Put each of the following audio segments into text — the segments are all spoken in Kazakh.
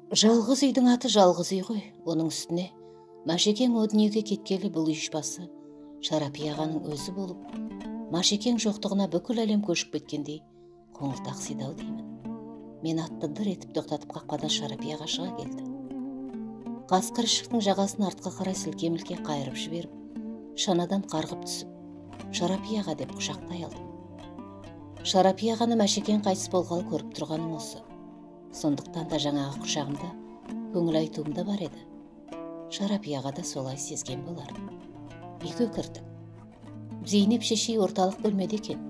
Жалғыз үйдің аты жалғыз үй ғой, оның үстіне Машекең о дүниеге кеткелі бұл үй басы Шарапи ағаның өзі болып, Машекең жоқтығына бүкіл әлем көшіп кеткендей қоңылтақсиды ау деймін. Мен атты дыр етіп тоқтатып, қақпадан Шарапи аға шыға келді. Қасқыр ішіктің жағасын артқа қарай сілке-мілке қайырып жіберіп, шанадан қарғып түсіп, «Шарапи аға» деп құшақтай алдым. Шарапи ағаны Мәшекең қайтыс болғалы көріп тұрғаным осы. Сондықтан да жаңағы құшағымда көңіл айтуым да бар еді. Шарапи аға да солай сезген болар. Үйге кірдік. Зейнеп шешей орталық бөлмеде екен.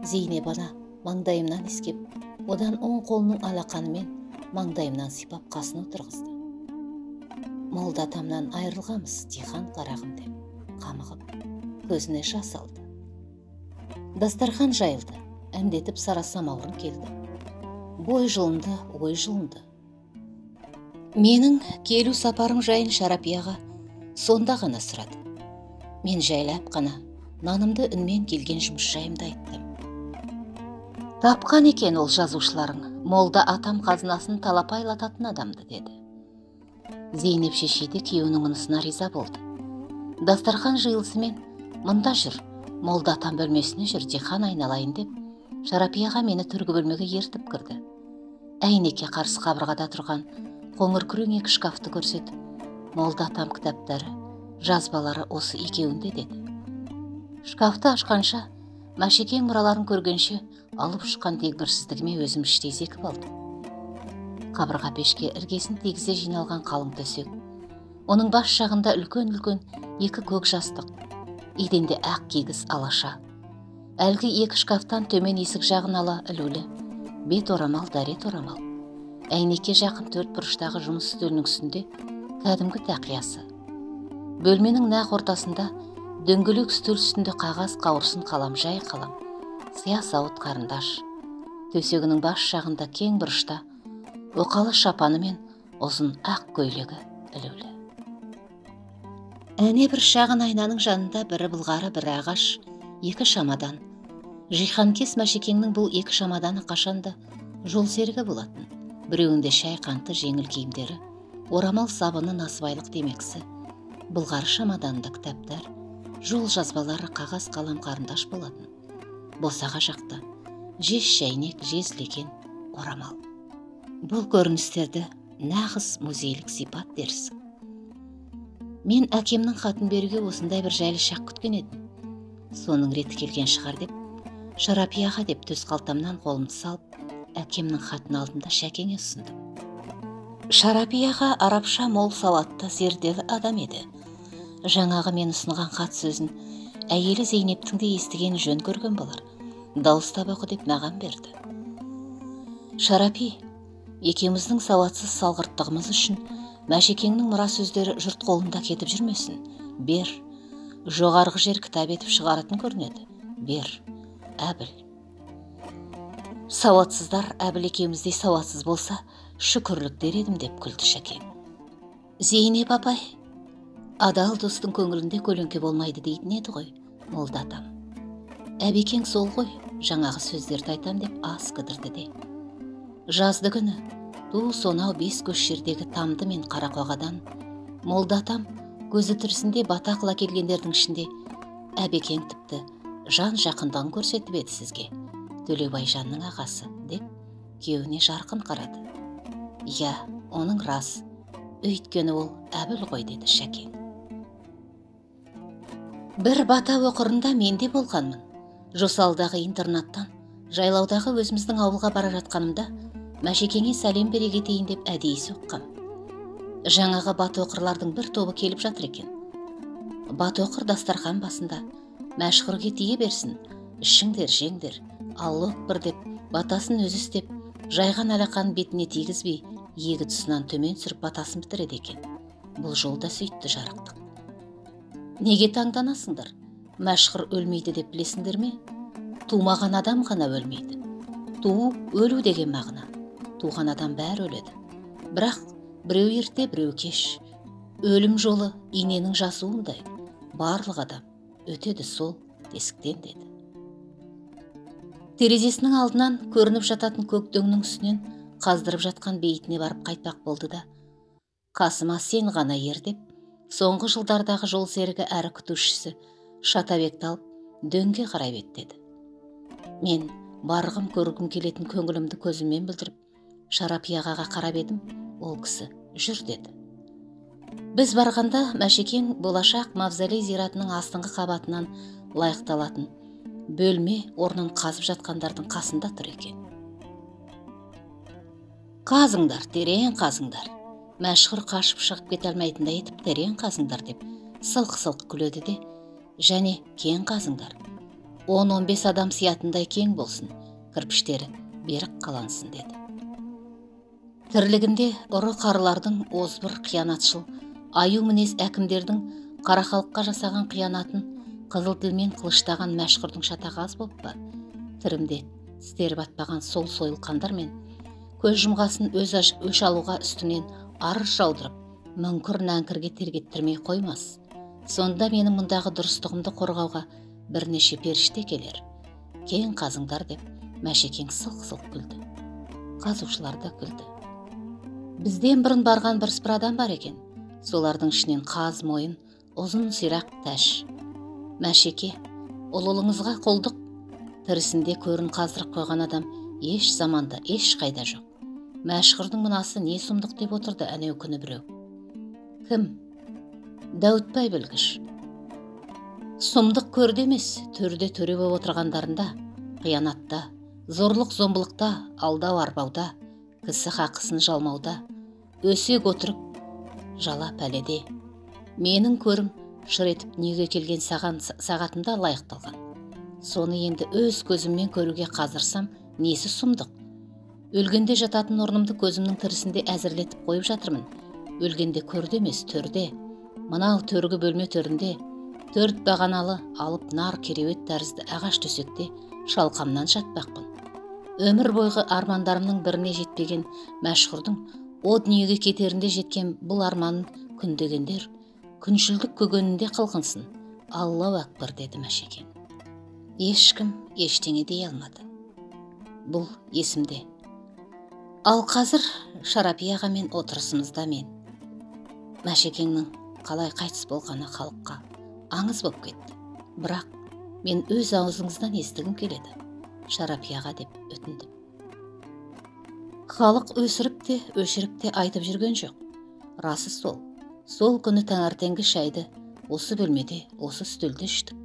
Зейнеп ана маңдайымнан иіскеп, одан оң қолының алақанымен маңдайымнан сипап, қасына отырғызды. «Молда атамнан айырылғанбыз, Дихан қарағым», – деп қамығып, көзіне жас алды. Дастархан жайылды, әндетіп сара самаурын келді. Бой жылынды, ой жылынды. Менің келу сапарым жайын Шарапи аға сонда ғана сұрады. Мен жайлап қана нанымды үнмен келген жұмыс жайымды айттым. «Тапқан екен ол жазушыларың молда атам қазынасын талапайлататын адамды», – деді. Зейнеп шешей де күйеуінің мұнысына риза болды. Дастархан жиылысымен, «Мында жүр, молда атам бөлмесіне жүр, Дихан айналайын», – деп Шарапи аға мені төргі бөлмеге ертіп кірді. Әйнекке қарсы қабырғада тұрған қоңыр күрең екі шкафты көрсетіп, «Молда атам кітаптары, жазбалары осы екеуінде», – деді. Шкафты ашқанша, Мәшекең мұраларын көргенше, алып ұшқан дегбірсіздігіме өзім іштей зекіп алдым. Қабырға пешке іргесін тигізе жиналған қалың төсек, оның бас жағында үлкен-үлкен екі көк жастық, еденде ақ кигіз алаша. Әлгі екі шкафтан төмен есік жағын ала ілулі бет орамал, дәрет орамал. Әйнекке жақын төрт бұрыштағы жұмыс үстелінің үстінде кәдімгі тақиясы. Бөлменің нақ ортасында дөңгелек үстел үстінде қағаз, қауырсын қалам, жай қалам, сия сауыт, қарындаш. Төсегінің бас жағында кең бұрышта оқалы шапаны мен ұзын ақ көйлегі ілулі. Әне бір шағын айнаның жанында бірі былғары, бірі ағаш екі шамадан. Жиһанкез Мәшекеңнің бұл екі шамаданы қашанда жол серігі болатын. Біреуінде шай қанты, жеңіл киімдері, орамал, сабыны, насыбайлық темекісі. Былғары шамаданында кітаптар, жол жазбалары, қағаз, қалам, қарындаш болатын. Босаға жақта жез шәйнек, жез леген, орамал. Бұл көріністерді нағыз музейлік сипат дерсің. Мен әкемнің хатын беруге осындай бір жайлы шақ күткен едім. Соның реті келген шығар деп, «Шарапи аға», – деп төс қалтамнан қолымды салып, әкемнің хатын алдым да Шәкеңе ұсындым. Шарапи аға арабша мол сауатты, зерделі адам еді. Жаңағы мен ұсынған хат сөзін әйелі Зейнептің де естігенін жөн көрген болар. «Дауыстап оқы», – деп маған берді. «Шарапи екеуміздің сауатсыз салғырттығымыз үшін Мәшекеңнің мұра сөздері жұрт қолында кетіп жүрмесін. Бер. Жоғарғы жер кітап етіп шығаратын көрінеді. Бер. Әбіл». «Сауатсыздар Әбіл екеуміздей сауатсыз болса, шүкірлік дер едім», – деп күлді Шәкең. Зейнеп апай, «Адал достың көңілінде көлеңке болмайды» дейтін еді ғой молда атам. Әбекең сол ғой, жаңағы сөздерді айтам деп аз кідірді де. Жазды күні ту сонау бес көш жердегі Тамды мен Қарақоғадан молда атам көзі тірісінде бата қыла келгендердің ішінде Әбекең тіпті жан жақындығын көрсетіп еді сізге, Төлеубайжанның ағасы, деп күйеуіне жарқын қарады. «Иә, оның рас, өйткені ол Әбіл ғой», – деді Шәкең. Бір бата оқырында мен де болғанмын. Жосалдағы интернаттан жайлаудағы өзіміздің ауылға бара жатқанымда Мәшекеңе сәлем бере кетейін деп әдейі соққам. Жаңағы батоқырлардың бір тобы келіп жатыр екен. Батоқыр дастархан басында, «Мәшһүрге тие берсін, ішіңдер, жеңдер, алла бір», – деп батасын өзі істеп, жайған алақанын бетіне тигізбей, иегі тұсынан төмен түсіріп батасын бітіреді екен. Бұл жолда сөйтті жарықтық. «Неге таңданасыңдар? Мәшһүр өлмейді деп білесіңдер ме? Тумаған адам ғана өлмейді. Туу – өлу деген мағына. Туған адам бәрі өледі, бірақ біреу ерте, біреу кеш. Өлім жолы иненің жасуындай, барлық адам өтеді сол тесіктен», – деді. Терезесінің алдынан көрініп жататын көк дөңнің үстінен Қаздырып жатқан бейітіне барып қайтпақ болды да, қасыма сен ғана ер деп, соңғы жылдардағы жол серігі әрі күтушісі Шатабекті алып, дөңге қарай беттеді. Мен барғым көргім келетін көңілімді көзіммен білдіріп, Шарапи ағаға қарап едім, ол кісі жүр деді. Біз барғанда Мәшекең болашақ мавзолей зиратының астыңғы қабатынан лайықталатын бөлме орнын қазып жатқандардың қасында тұр екен. Қазыңдар, терең қазыңдар. Мәшһүр қашып шығып кете алмайтындай етіп терең қазыңдар деп сылқ-сылқ күледі де, және кең қазыңдар. 10-15 адам сиятындай кең болсын, кірпіштері берік қалансын деді. Тірлігінде ұры қарылардың озбыр қиянатшыл, аю мінез әкімдердің қара халыққа жасаған қиянатын қызыл тілмен қылыштаған Мәшһүрдің шатағы аз боп па? Тірімде тістері батпаған сол сойылқандармен көз жұмғасын өз өш алуға үстінен арыз жаудырып, мүңкір нәңкірге тергеттірмей қоймас. Сонда менің мұндағы дұрыстығымды қорғауға бірнеше періште келер. Кең қазыңдар деп Мәшекең сылқ-сылқ күлді. Қазушылар да күлді. Бізден бұрын барған бір сыпыра адам бар екен. Солардың ішінен қаз мойын, ұзын сирақ тәш. Мәшеке, ұлылығыңызға қолдық. Тірісінде көрін қаздырып қойған адам еш заманда, еш қайда жоқ. Мәшһүрдің мынасы не сұмдық деп отырды әнеу күні біреу. Кім? Дәуітбай білгіш. Сұмдық көрді емес, төрде төре болып отырғандарында, қиянатта, зорлық-зомбылықта, алдау-арбауда, кісі хақысын жалмауда, өсек отырып, жала пәледе. Менің көрім шыр етіп дүниеге келген сағатымда лайықталған. Соны енді өз көзіммен көруге қазырсам, несі сұмдық? Өлгенде жататын орнымды көзімнің тірісінде әзірлетіп қойып жатырмын. Өлгенде көрді емес, төрде. Мынау төргі бөлме төрінде, төрт бағаналы алып нар кереует тәрізді ағаш төсекте шалқамнан жатпақпын. Өмір бойғы армандарымның біріне жетпеген Мәшһүрдің о дүниеге кетерінде жеткен бұл арманын күндегендер күншілдік көгенінде қылқынсын. Аллау әкбір деді Мәшекең. Ешкім ештеңе дей алмады. Бұл есімде. Ал қазір Шарапи ағамен отырысымызда мен Мәшекеңнің қалай қайтыс болғаны халыққа аңыз боп кетті. Бірақ мен өз аузыңыздан естігім келеді, Шарапи аға деп өтіндім. Халық өсіріп те, өшіріп те айтып жүрген жоқ. Расы сол. Сол күні таңертеңгі шайды осы бөлмеде, осы үстелде іштік.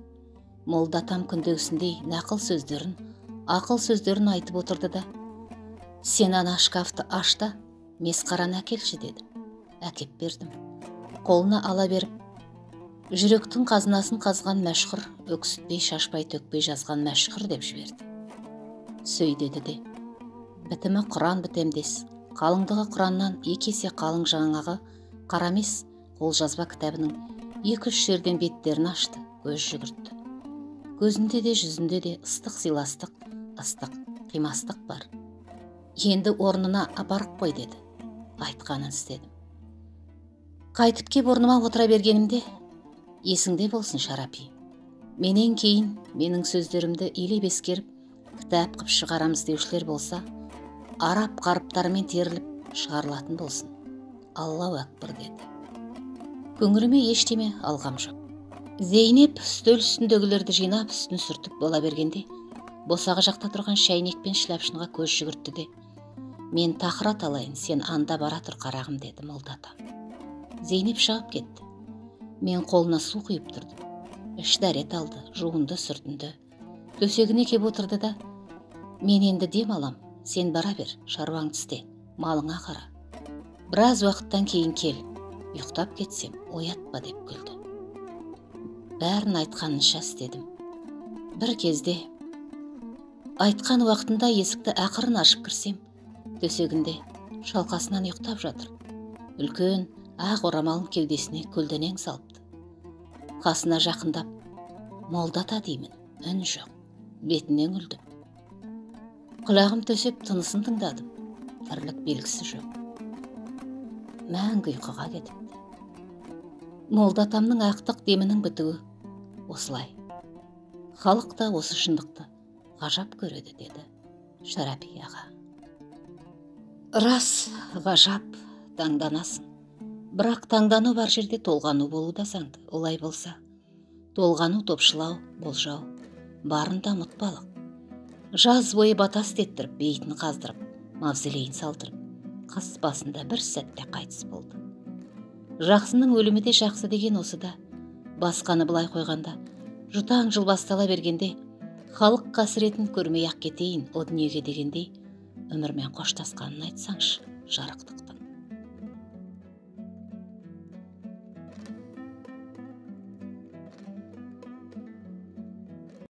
Молда атам күндегісіндей нақыл сөздерін, ақыл сөздерін айтып отырды да, сен ана шкафты аш та, месқараны әкелші деді. Әкеп бердім. Қолына ала беріп, жүректің қазынасын қазған Мәшһүр, өксітпей, шашпай, төкпей жазған Мәшһүр деп жіберді. Сөйдеді де, бітімі Құран бітемдес, қалыңдығы Құраннан екі есе қалың жаңағы қарамес қолжазба кітабының 2-3 жерден беттерін ашты, көз жүгіртті. Көзінде де, жүзінде де ыстық сыйластық, ыстық қимастық бар. Енді орнына апарып қой деді. Айтқанын істедім. Қайтып кеп орныма отыра бергенімде, есіңде болсын, Шарапи. Менен кейін менің сөздерімді елеп ескеріп, кітап қып шығарамыз деушілер болса, араб қарыптарымен теріліп шығарылатын болсын. Аллау әкбір деді. Көңіліме ештеме алғам жоқ. Зейнеп үстел үстіндегілерді жинап, үстін сүртіп бола бергенде, босаға жақта тұрған шәйнек пен шіләпшынға көз жүгіртті де, мен тақырат алайын, сен анда бара тұр қарағым деді молда атам. Зейнеп шығып кетті. Мен қолына су құйып тұрдым. Іш дәрет алды, жуынды, сүртінді. Төсегіне кеп отырды да, мен енді дем алам, сен бара бер, шаруаңды істе, малыңа қара. Біраз уақыттан кейін кел, ұйықтап кетсем, оятпа деп күлді. Бәрін айтқанынша істедім. Бір кезде айтқан уақытында есікті ақырын ашып кірсем, төсегінде шалқасынан ұйықтап жатыр. Үлкен ақ орамалын кеудесіне көлденең салыпты. Қасына жақындап, молда ата деймін, үн жоқ, бетіне үңілдім. Құлағым төсеп тынысын тыңдадым, тірлік белгісі жоқ. Мәңгі ұйқыға кетіпті. Молда атамның ақтық демінің бітуі осылай. Халық та осы шындықты ғажап көреді деді Шарапи аға. Рас, ғажап, таңданасың. Бірақ таңдану бар жерде толғану болу да заңды. Олай болса, толғану, топшылау, болжау, барын да ұмытпалық. Жаз бойы бата істеттіріп, бейітін қаздырып, мавзолейін салдырып, қыс басында бір сәтте қайтыс болды. Жақсының өлімі де жақсы деген осы да. Басқаны былай қойғанда, жұтаң жыл бастала бергенде, халық қасіретін көрмей ақ кетейін о дүниеге дегендей, өмірмен қоштасқанын айтсаңшы, жарықтықтың.